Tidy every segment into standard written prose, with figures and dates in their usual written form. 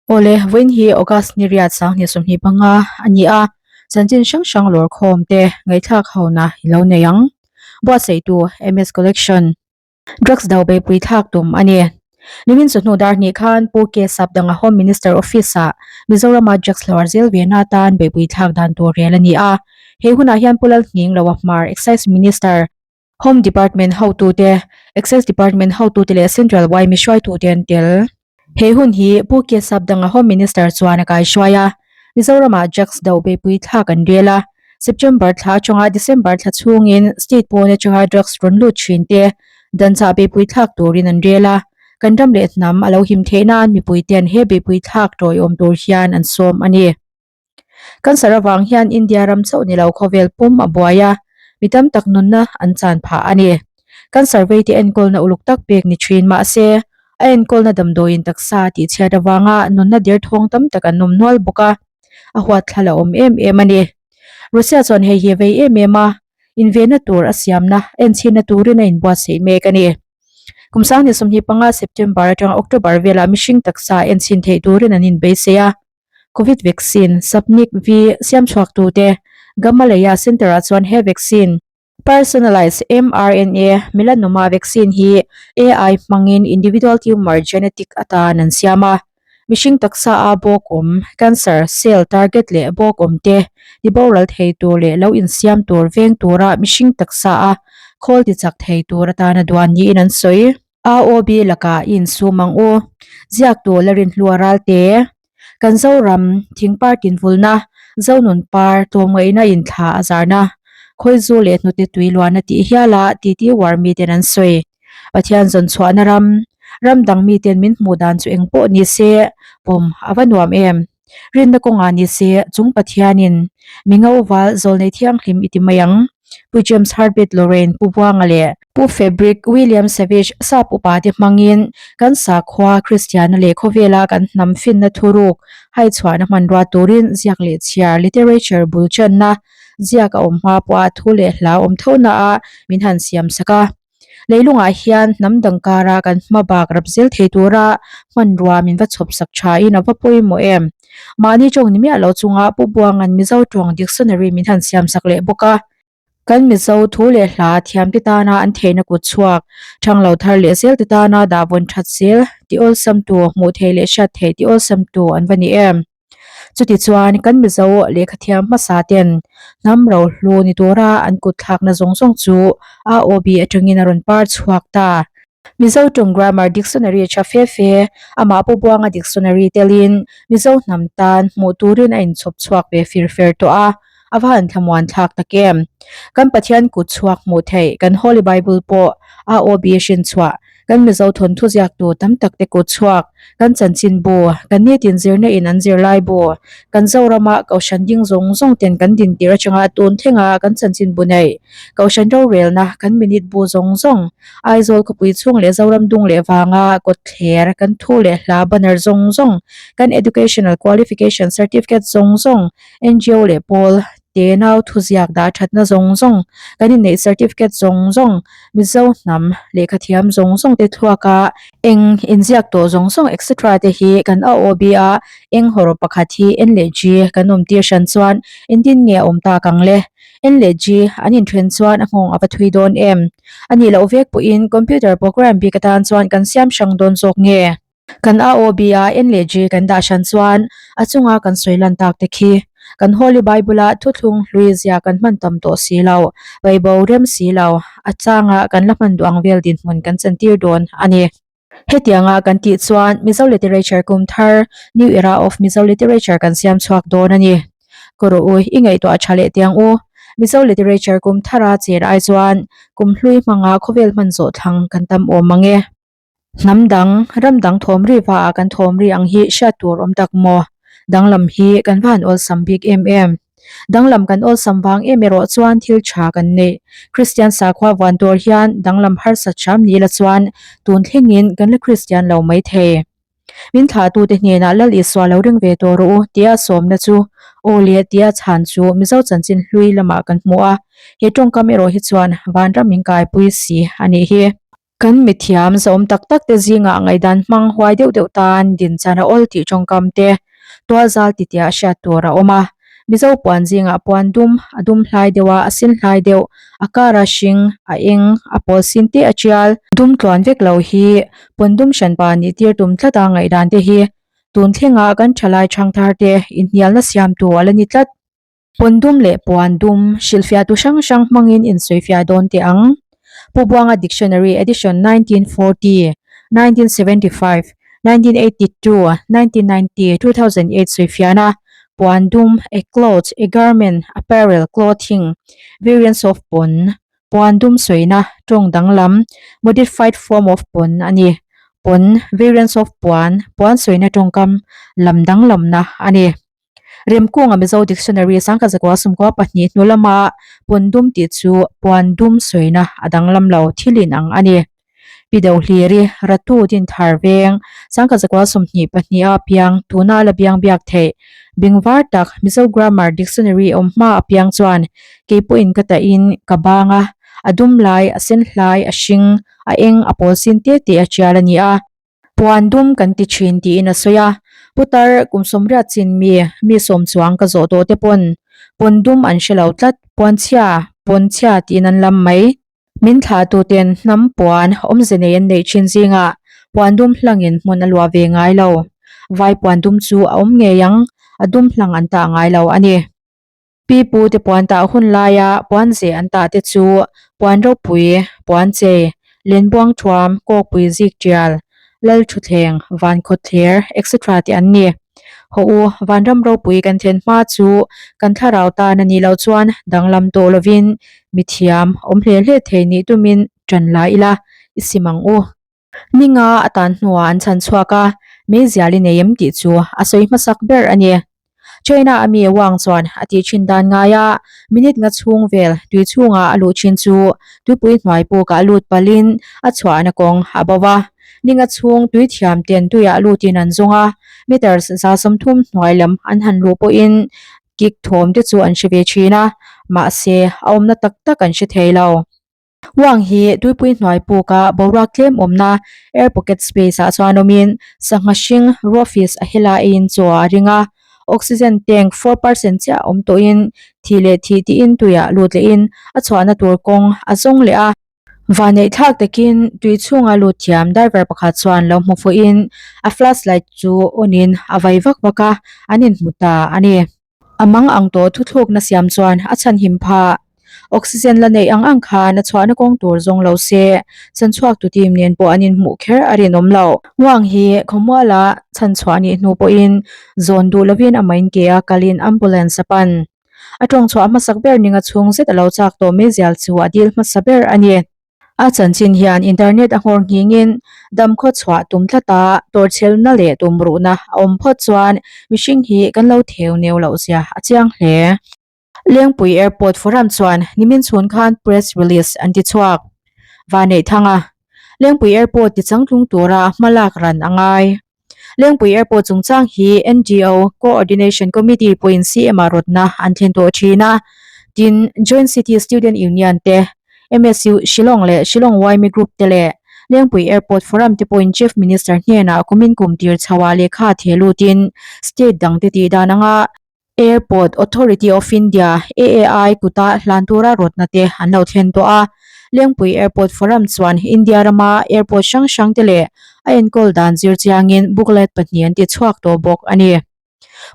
Awle, vawiin hi August ni riat 2025 a ni a, chanchin hrang hrang lawr khawm te ngaihthlak hona i lo nei ang. Buatsaihtu MS Collection. Drugs do beipui thlak tum a ni. Nimin chawhnu dar hnih khan Pu K Sapdanga Home Minister Office-ah Mizorama drugs hlawr zel vena atan beipui thlak dan tur rel a ni a. He hunah hian Pu Lalhning Loa Hmar Excise Minister, Home Department hotute, Excise Department hotute leh Central yma hruaitute an tel. He hun hi Pu K Sapdanga Home Minister chuan a kaihruai a, Mizoramah drugs do beipui thlak an rel a, September thla atanga December thla chhungin state pawn atanga drugs rawn lut thin te dan chah beipui thlak turin an rel a, kan ram leh hnam a lo him theih nan mipuiten he beipui thlak tawiawm tur hian an sawm a ni. Cancer avang hian India ram chauh ni lo khawvel pum a buai a, mi tam tak nunna an chan phah a ni. Cancer veite enkawlna uluk tak pek ni thin mah se, a enkawlna damdawiin taksa tihchhiat avanga nunna derthawng tam tak an awm nual bawk a, a huatthlal a awm em em a ni. Russia chuan hei hi a vei em em a, invenna tur a siamna enchhinna turin a inbuatsaih mek a ni. Kum 2025 September atanga October velah mihring taksa enchhin theih turin an inbeisei a. Covid vaccine, Sputnik V, siam chhuaktute Gamaleya Centre-ah chuan he vaccine, Personalized mRNA melanoma vaccine hi AI hmangin individual tumor genetic atan an siam a. Mihring taksa a bawk awm, cancer cell target leh bawk awm te tiboral thei tur leh lo insiam tur veng tura mihring taksa a khawl tichak thei tur atana duan niin an sawi. AOB lakah i insum ang u. Ziaktu la rinhlua ralte. Kan Zoram, thingpar tinvulna, Zonun par, tlawmngaihna inthla a zarna, khawizu leh hnute tui luana tih hiala titi uar miten an sawi. Pathian zawn chhuahna ram, ram dang miten min hmuh dan chu eng pawh ni se, pawm a va nuam em. Rinna kawngah ni se, chung Pathianin mi ngo val zawlnei thianghlim i ti mai ang. Pu James Herbert Lorraine, Pu Buanga leh Pu Frederick William Savage sap upa te hmangin kan sakhua Kristiana leh khawvela kan hnam finna thuruk haichhuahna hmanrua turin ziak leh chhiar literature bul channa ziak a awm hma pawha thu leh hla awm tho na a min han siam sak a. Leilungah hian hnam dang kara kan hma bak rap zel thei tura hmanrua min va chhawp sak thain a va pawimawh em? Mahni tawng ni miah lo chunga Pu Buanga'n Mizo tawng dictionary min han siam sak leh bawk a. Kan Mizo thu leh hla thiamte tana an theihna kut chhuak, thanglo thar leh zelte tana dahvawn that zel ti awlsamtu, hmuh theih leh hriat theih ti awlsamtu an va ni em? Chutichuan, kan Mizo lehkhathiam hmasa ten hnam rohlu ni tura an kut thlakna zawng zawng chu AOB atangin a rawn par chhuak ta. Mizo tawng grammar dictionary tha fe fe, amah Pu Buanga dictionary telin Mizo hnam tan hmuh turin a inchhawp chhuak ve fir fer tawh a, a va han thlamuan thlak tak em. Kan Pathian kut chhuak hmuh theih kan Holy Bible pawh AOB hrin chhuah Kan Mizo thawnthu ziaktu tam tak te kut chhuak, kan chanchin bu, kan nitin zirna in an zirlai bu, kan Zorama Kohhran ding zawng zawng ten kan din tir atanga tun thlenga kan chanchin bu neih, Kohhran rorelna kan minute bu zawng zawng, Aizawl khawpui chhung leh Zoram dung leh vanga kawtthler kan thu leh hla banner zawng zawng, kan educational qualification certificate zawng zawng, ngo leh pawl te nau thuziak dah thatna zawng zawng, kan inneih certificate zawng zawng, Mizo hnam, lehkha thiam zawng zawng te thluaka eng inziak tawh zawng zawng etc te hi kan AOB a eng hawrawp pakhat hi N leh G kan awm tir hran chuan engtin nge a awm tak ang le? N leh G an inthen chuan a nghawng a va thui dawn em? A nih loh vek pawhin computer program bik atan chuan kan siam hrang dawn zawk nge? Kan AOB a N leh G kan dah hran chuan a chunga kan sawi lan tak te khi kan Holy Bible a thuthlung hlui zia kan hman tam tawh si lo, paibo rem si lo, a changa kan la hman duh ang vel dinhmun kan chantir dawn a ni. Hetianga kan tih chuan Mizo Literature kum thar, New Era of Mizo Literature kan siam chhuak dawn a ni. Ka rawh u, i ngaihtuah tha leh tiang u. Mizo Literature kum thara cher ai chuan kum hlui hmanga khawvel hman zawh thlang kan tam awm mang e. Hnam dang, ram dang thawm ri va ah kan thawm ri ang hi hriat tur awm tak maw? Danglam hi kan va han awlsam bik em em. Danglam kan awlsam vang em erawh chuan thil tha kan neih. Kristian sakhua vuan tur hian danglam harsat hram ni ila chuan tun thlengin kan la Kristian lo mai thei. Min thlahtute hnenah Lal Isua lo ring ve tawh rawh u tia sawmna chu aw leh tia chhan chu Mizo chanchin hlui lamah kan hmu a. He tawngkam erawh hi chuan vanram min kaipui si a nih hi. Kan mithiam zawm tak tak te zingah ngaihdan hmang huai deuh deuh tan din chan a awl tih tawngkam te tualzal titiah hriat tur a awm a. Mizo puan zingah puan dum, a dum hlai deuh a, a sin hlai deuh, a kar a hring, a eng, a pawl sin te a tial. Dum tluan vek lo hi puan dum hranpa nih tir tum tlat a ngaihdan te hi tun thlengah kan thalai thangthar te inhnialna siamtu a la ni tlat. Puan dum leh puan dum hrilhfiahtu hrang hrang hmangin insawifiah dawn teh ang. Pu Buanga Dictionary Edition 1940, 1975, 1982, 1990, 2008 sawifiahna, Puan dum, a cloth, a garment, apparel, clothing, variants of pawn, puan dum sawina, tawng danglam, modified form of pawn a ni. Pawn, variants of puan, puan sawina tawngkam lam danglamna a ni. Remkunga Mizo Dictionary sangkhat zakua sumkua pahnih hnu lama pawn dum tih chu puan dum sawina a danglam lo thil in ang a ni. Pi deuh hliri Ratu Dinthar veng sangkhat zakua 22 a piang tuna la biang biak theih bing var tak Mizo Grammar Dictionary awm hma a piang chuan kei pawhin ka tah in ka bang a, a dum lai, a sen hlai, a hring, a eng, a pawl sin te te a tial a ni a. Puan dum kan ti thin tiin a sawi a, putar kum sawmriat chin mi, mi sawm chuang ka zawh tawh te pawn pawn dum an hre lo tlat, puan chhia, pawn chhia tiin an lam mai. Min thlah tu ten hnam puan awmze nei an neih thin zingah puan dum hlangin hmun a luah ve ngai lo. Vai puan dum chu a awm ngei ang, a dum hlang an tah ngai lo a ni. Pi pu te puan tah hun laia puan zeh an tah te chu puan ropui, puan chei, lenbuang thuam, kawkpui zik tial, lal thutthleng, van khawtthler etc te an ni. Haw u, vanram ropui kan thlen hma chu kan thlarau tan a nih loh chuan danglam tawh lovin mithiam awm hle hle thei nih tumin tan la ila i sim ang u. Ninga a tan hnuah an chhan chhuak a, meizial i nei em tih chu a sawi hmasak ber a ni. China a mi Wang chuan a tih thin dan ngai a, minute nga chhung vel tui chhunga a luh thin chu tuipui hnuai pukah lut palhin a chhuahna kawng a bo va. Ninga chhung tui thiam ten tuiah lutin an zawng a, meters 30 hnuai lam an han luh pawhin kick thawm te chu an hre ve thin a, mahse a awmna tak tak an hre thei lo. Wang hi tuipui hnuai puka boruak tlem awmna air pocket space ah chuan awmin sangha hring raw fish a hela eiin chaw a ring a, oxygen tank 4% chiah awm tawhin thih leh thih tiin tuiah lut lehin a chhuahna tur kawng a zawng leh a. Vanneih thlak takin tui chhunga lut thiam diver pakhat chuan lo hmu fuhin a flashlight chu on in a vai vak vak a, an inhmu ta a ni. A mang ang tawh thuthlukna siam chuan a chhanhim phah. Oxygen la neih ang ang khan a chhuahna kawng tur zawng lo se, chanchhuaktu team nen pawh an inhmuh kher a rinawm lo. Wang hi khawmuala chhanchhuah nih hnu pawhin zawn duh lovin a main ke a kalin ambulance a pan. A tawngchhuah hmasak ber ninga chhung zet a lo chak tawh meizial chu a dil hmasa ber a ni. A chanchin hian internet a nghawr nghingin damkhaw chhuah tum tlata tawrchhelna leh tumruhna a awm phawt chuan mihring hi kan lo theu neu loh zia a chiang hle. Lengpui Airport Forum chuan nimin chhun khan press release an ti chhuak. Vanneihthanga, Lengpui Airport ti changtlung tura hmalak ran a ngai. Lengpui Airport chungchang hi NGO Coordination Committee pawhin CM-ah rawtna an thlen tawh thin a. Tin, Joint City Student Union te, MSU Shillong leh Shillong YME Group te leh Lengpui Airport Forum te pawhin Chief Minister hnenah kumin kum tir chhoah lehkha theh lutin state dangte tih dan anga Airport Authority of India, AAI, kuta hlan tura rawtna te an lo thlen tawh a. Lengpui Airport Forum chuan India rama airport hrang hrang te leh a enkawl dan zir chiangin booklet pahnih an ti chhuak tawh bawk a ni.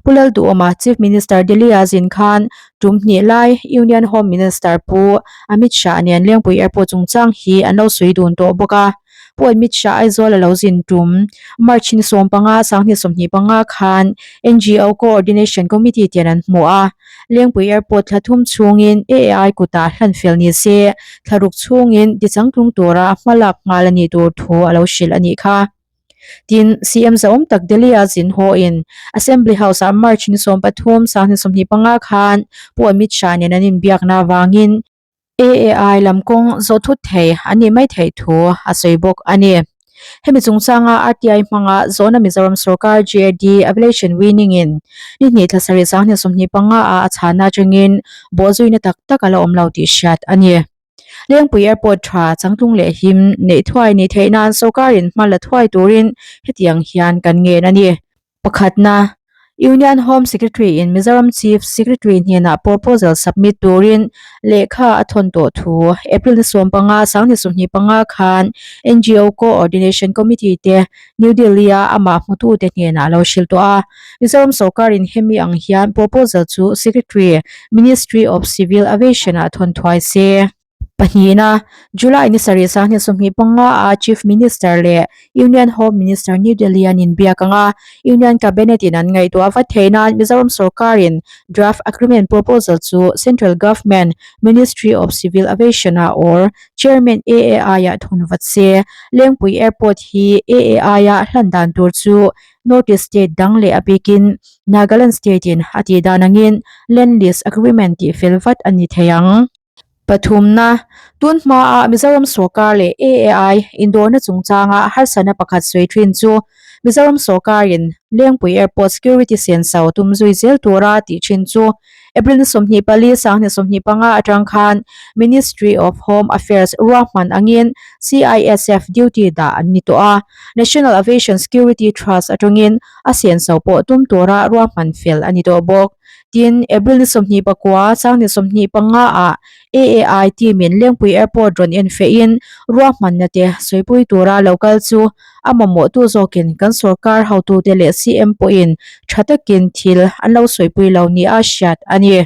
Pu Lalduhawma Chief Minister Delhi-a zin khan tum hnih lai Union Home Minister Pu Amit Shah nen Lengpui Airport chungchang hi an lo sawi dun tawh bawk a. Pu Amit Shah Aizawl a lo zin tum March ni 15, 2025 khan NGO Coordination Committee ten an hmu a, Lengpui Airport thla thum chhungin AAI kutah hlan fel ni se, thla ruk chhungin tichangtlung tura hmalak nghal a nih tur thu a lo hrilh a nih kha. Tin, CM zahawm tak Delhi-a zin hawhin Assembly House-ah March ni 13, 2025 khan Pu Amit Shah nen an inbiakna avangin AAI lam kawng zawh thut thei an nih mai theih thu a sawi bawk a ni. Hemi chungchanga RTI hmanga zawhna Mizoram sorkar GAD Aviation Winning in ni hnih thla sarih 2025 ah a chhahna atangin bawhzuina tak tak a la awm lo tih hriat a ni. Lengpui Airport tha changtlung leh him neih thuai ni theih nan sorkarin hma la thuai turin hetiang hian kan ngen a ni. Pakhatna, Union Home Secretary in Mizoram Chief Secretary hnenah proposal submit turin lehkha a thawn tawh thu April ni 15, 2025 khan NGO Co-ordination Committee te New Delhi-a amah hmutute hnenah a lo hrilh tawh a. Mizoram sorkarin hemi ang hian proposal chu Secretary, Ministry of Civil Aviation-ah thawn thuai se. Pahnihna, July ni sarih 2025 a Chief Minister leh Union Home Minister New Delhi an inbiak ang a, Union Cabinet in an ngaihtuah vat theih nan Mizoram sorkarin Draft Agreement Proposal chu Central Government, Ministry of Civil Aviation-ah or Chairman AAI-ah thun vat se. Lengpui Airport hi AAI-a hlan dan tur chu North East State dang leh a bikin Nagaland State in a tih dan angin Land Lease Agreement tih fel vat a ni thei ang. Pathumna, Tun hmaa Mizoram sawrkar leh AAI indawrna chungchanga harsatna pakhat sawi thin chu Mizoram sawrkarin Lengpui Airport security senso tum zui zel tura tih thin chu April ni 24, 2025 atang khan Ministry of Home Affairs ruahman angin CISF duty dah an ni tawh a, National Aviation Security Trust atangin a senso pawh tum tura ruahman fel a ni tawh bawk. Tin, April ni 29, 2025 ah AAI team in Lengpui Airport rawn enfehin ruahmanna te sawipui tura lo kal chu a mamawhtu zawkin kan sorkar hotute leh CM pawhin tha takin thil an lo sawipui lo nia hriat a ni.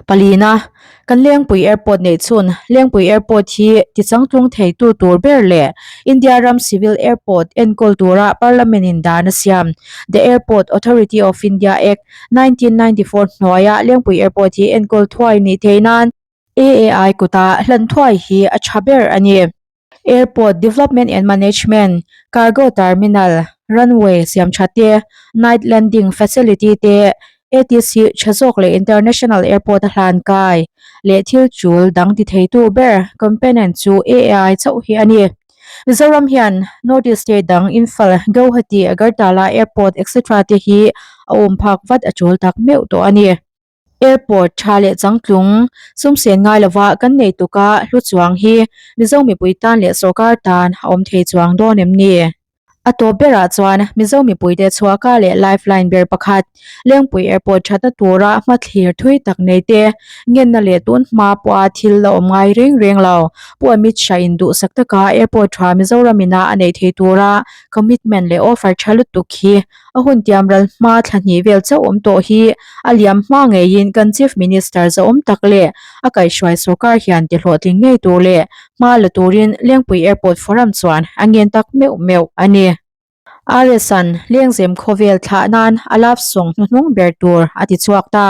Palina, Kan Lengpui Airport neih chhun Lengpui Airport hi tichangtlung theitu tur ber leh India ram Civil Airport enkawl tura Parliament in dan a siam The Airport Authority of India Act, 1994 hnuaia Lengpui Airport hi enkawl thuai nih theih nan AAI kuta hlan thuai hi a tha ber a ni. Airport Development and Management, Cargo Terminal, Runway siam tha te, Night Landing Facility te, ATC tha zawk leh International Airport a hlan kai leh thil tul dang ti theitu ber component chu AAI chauh hi a ni. Mizoram hian North East state dang Imphal, Guwahati, Agartala Airport etc te hi a awm phak vat a tul tak meuh tawh a ni. Airport tha leh changtlung sum sen ngai lova kan nei tuka hlu chuang hi Mizo mipui tan leh sorkar tan a awm thei chuang dawn em ni? A tawp berah chuan Mizo mipuite chhuahka leh lifeline ber pakhat Lengpui Airport thatna tura hmathlir thui tak nei te ngenna leh tun hma pawha thil la awm ngai reng reng lo. Pu Amit Shah in duhsak taka airport tha Mizoram ina a neih thei tura commitment leh offer tha lutuk hi A hun tiam ral hma thla hnih vel chauh awm tawh hi a liam hma ngeiin kan Chief Minister zahawm tak leh a kaihhruai sorkar hian ti hlawhtling ngei tur leh hma la turin Lengpui Airport Forum chuan a ngen tak meuh meuh a ni. RS-a'n Lengzem khawvel thlah nan a love song hnuhnung ber tur a ti chhuak ta.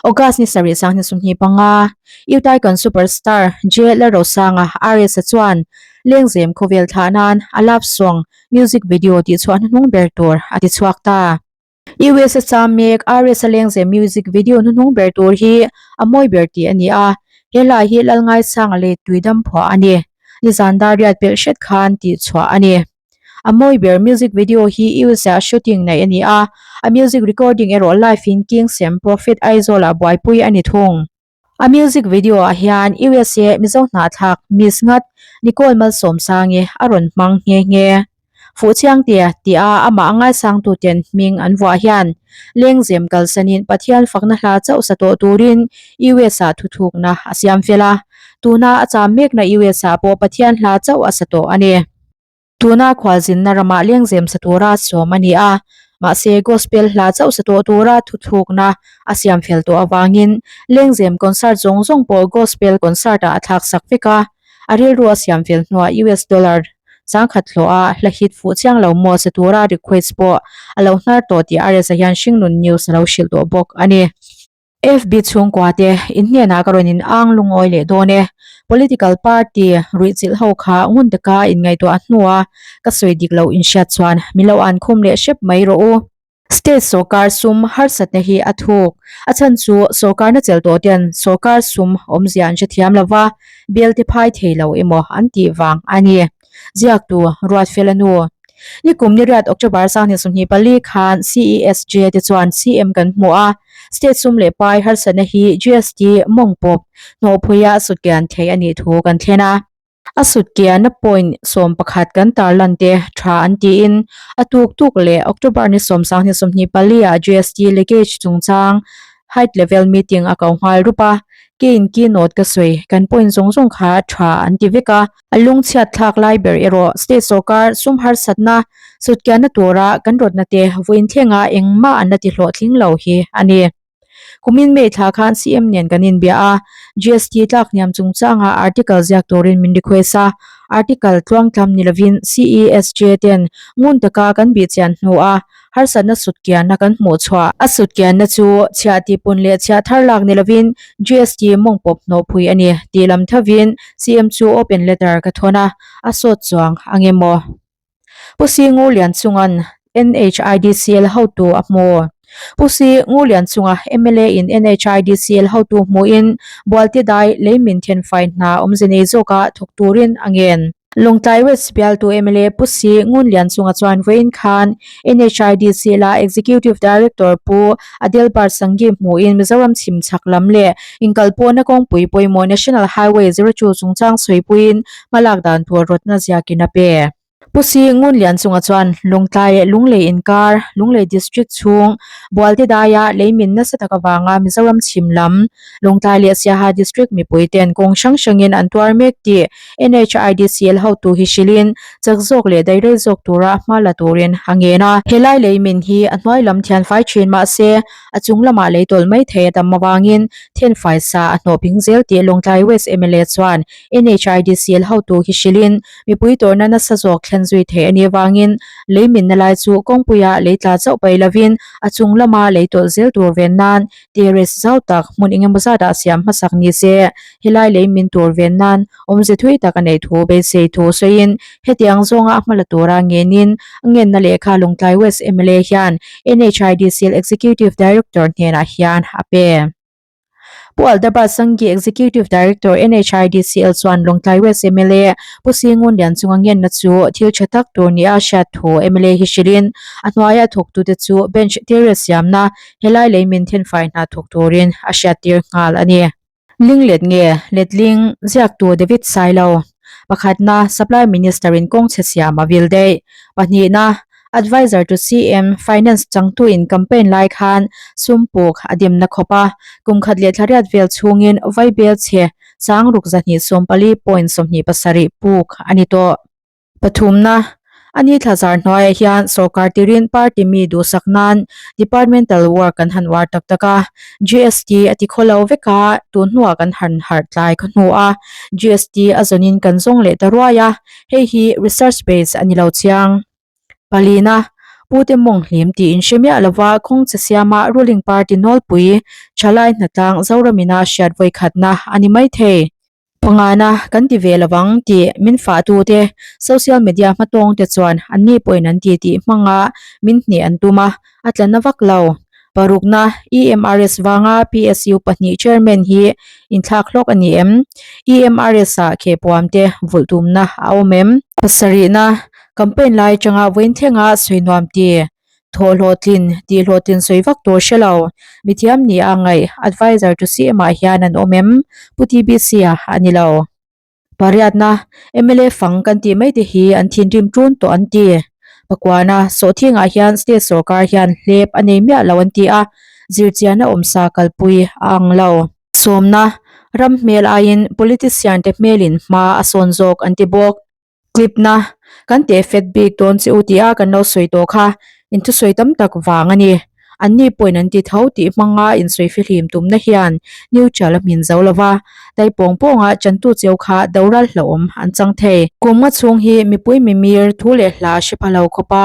August ni sarih 2025, Utaikon superstar J Lalrosanga, RS-a chuan Lengzem khawvel thlah nan a love song music video tihchhuah hnuhnung ber tur a ti chhuak ta. US-a cham mek RS-a Lengzem music video hnuhnung ber tur hi a mawi ber tih a ni a, he hla hi Lalngaisanga leh Tuidam phuah a ni. Nizan dar riat pelh hret khan tihchhuah a ni. A mawi ber music video hi US-ah shooting neih a ni a, a music recording erawh live in King Sam Prophet Aizawl-ah buaipui a ni thung. A music video-ah hian USA Mizo hnahthlak Miss ngat Nicole Malsawmsangi a rawn hmang nghe nghe. Fuhchiangte tia amah a ngaisangtuten hming an vuah hian Lengzem kalsanin Pathian fakna hla chauh sa tawh turin US-ah thuthukna a siam fel a, tuna a cham mekna US-ah pawh Pathian hla chauh a sa tawh a ni. Tuna khualzinna ramah lengzem sa tura sawm a ni a, mahse gospel hla chauh sa tawh tura thuthlukna a siam fel tawh avangin lengzem concert zawng zawng pawh gospel concert ah a thlak sak vek a, a rilru a siam fel hnuah US dollar 10,000 hlawh a hla hit fuh chiang lo maw sa tura request pawh a lo hnar tawh tih RS-a hian Hringnun News a lo hrilh tawh bawk a ni. FB chhungkua te in hnenah ka rawn in ang lungawi leh dawn e. Political party ruihchilh ho kha ngun taka in ngaihtuah hnua ka sawi dik loh in hriat chuan min lo an khum leh hrep mai rawh u. State sawrkar sum harsatna hi a thuk. A chhan chu sawrkarna chelh tawh ten sawrkar sum awmzia an hrethiam lova, bel te phai thei lo emaw an tih vang a ni. Ziaktu Ruatfela nu. Nikum ni riat October 2024 khan CESJ te chuan CM kan hmu a. State sum leh pai harsatna hi GST mawng pawp hnawhphuia sutkian theih a nih thu kan thlen a. A sutkianna point 11 kan tarlan te tha an tiin a tuk tuk leh October ni 10 24 ah GST leakage chungchang Height level meeting a ko nghal rup a, keiin keynote ka sawi kan point zawng zawng kha tha an ti vek a. A lungchhiat thlak lai ber erawh state sorkar sum harsatna sutkianna tura kan rawtna te vawiin thlenga engmah an la ti hlawhtling lo hi a ni. Kumin May thla khan CM nen kan inbia a, GST tlak hniam chungchanga article ziak turin min request a, article tluangtlam ni lovin CESJ ten ngun taka kan bihchian hnuah harsatna sutkianna kan hmuh chhuah. A sutkianna chu chhiah tihpun leh chhiah thar lak ni lovin GST mawng pawp hnawhphui a ni tih lam thovin CM chu open letter ka thawn a, a sawt chuang ang emaw? Pu Si Ngurlianchunga'n NHIDCL hotu a hmu. Pu Si Ngurlianchunga mla in NHIDCL hotu hmuhin Bualte dai leimin thenfai hna awmze nei zawka thawk turin a ngen. Lawngtlai West bialtu mla Pu Si Ngunlianchunga chuan vawiin khan NHIDCL-a Executive Director Pu Adelbert Sanghi hmuhin Mizoram chhim chhak lam leh inkalpawhna kawngpui pawimawh National Highway 02 chungchang sawipuiin hmalak dan tur rawtna ziakin a pe. Pu Si Ngunlianchunga chuan Lawngtlai leh Lunglei inkar, Lunglei District chhung, Bualte daia leimin nasa tak avanga Mizoram chhim lam, Lawngtlai leh Siaha District mipui ten kawng hrang hrangin an tuar mek tih NHIDCL hotu hi hrilhin chak zawk leh dairei zawk tura hma la turin a ngen a. Helai leimin hi a hnuai lam thianfai thin mahse a chung lamah lei tawlh mai thei a tam avangin thenfai sa a hnawh ping zel tih Lawngtlai West mla chuan NHIDCL hotu hi hrilhin mipui tawrhna nasa zawk thlen zui theih a nih avangin lei minna lai chu kawngpuia lei tla chauh paih lovin a chung lama lei tawlh zel tur ven nan terrace zau tak hmun engemaw zatah siam hmasak ni se helai lei min tur ven nan awmze thui tak a neih thu beisei thu sawiin hetiang zawnga a hmala tura ngenin a ngenna lehkha Lawngtlai West mla hian NHIDCL Executive Director hnenah hian a pe. Pu Aldabra Sanghi Executive Director NHIDCL chuan Lawngtlai West mla Pu Singun Lianchunga ngenna chu thil tha tak tur nia a hriat thu mla hi hrilhin a hnuaia thawktute chu bench terrace siamna helai lei min thenfai hna thawk turin a hriattir nghal a ni. Ling let nge letling ziaktu David Sailo Pakhatna Supply Minister in kawng chhe siam a vil daih. Pahnihna Adviser to CM, Finance changtu in campaign lai khan sum puk a dimna khawp a, kum khat leh thla riat vel chhungin vaibel chhe sangruk 244.27 puk a ni tawh. Pathumna, A ni thla zar hnuaiah hian sorkar tirin party mi duhsak nan departmental work kan han uar tak tak a, GST a ti khaw lo vek a, tun hnuah kan han harh tlai khaw hnu a, GST a zawnin kan zawng leh ta ruai a, hei hi research base a ni lo chiang. Palina, Pute mawng hlim tih in hre miah lova kawng che siama ruling party nawlpui thalai hnatlang Zoramina hriat vawikhatna a ni maithei. Pangana kan ti ve lovang tih min fahtute social media hmatawng te chuan anni pawhin an ti tih hmanga min hneh an tum a, a tla na vak lo. Parukna, EMRS vanga PSU pahnih chairman hi inthlak hlawk a ni em? EMRS ah khehpuam te vulh tumna a awm em? Pasarihna, campaign lai atanga vawiin thlenga sawi nuam ti. Thawh hlawhtlin, tih hlawhtlin sawi vak tur hre lo. Mithiam ni a ngaih, adviser to CM ah hian an awm em? Pu TBC-a a ni lo. Pariatna, mla fang kan tih mai te hi an thinrim ṭun tawh an ti. Pakuana, sawhthingah hian state sorkar hian hlep a nei miah lo an ti a, zirchianna awmsa kalpui a ang lo. Sawmna, ram hmel aiin politician te hmelin hma a sawn zawk an ti bawk. Clip-na, Kan teh fet bik dawn che u tia kan lo sawi tawh kha inthusawi tam tak vang a ni. Anni pawhin an ti tho tih hmanga insawi fihlim tumna hian neutral a hmin zo lo va, tai pawng pawnga chantu cheu kha doral hlauhawm an chang thei. Kum nga chhung hi mipui mimir thu leh hla hre pha lo khawpa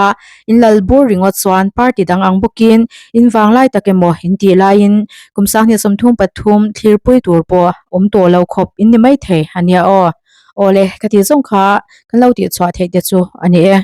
in lal bur ringawt chuan party dang ang bawkin in vanglai tak emaw in tih laiin kum 2033 thlirpui tur pawh awm tawh lo khawp in ni maithei a nia aw. Awle, ka tih zawng kha kan lo tih chhuah theih te chu a ni e.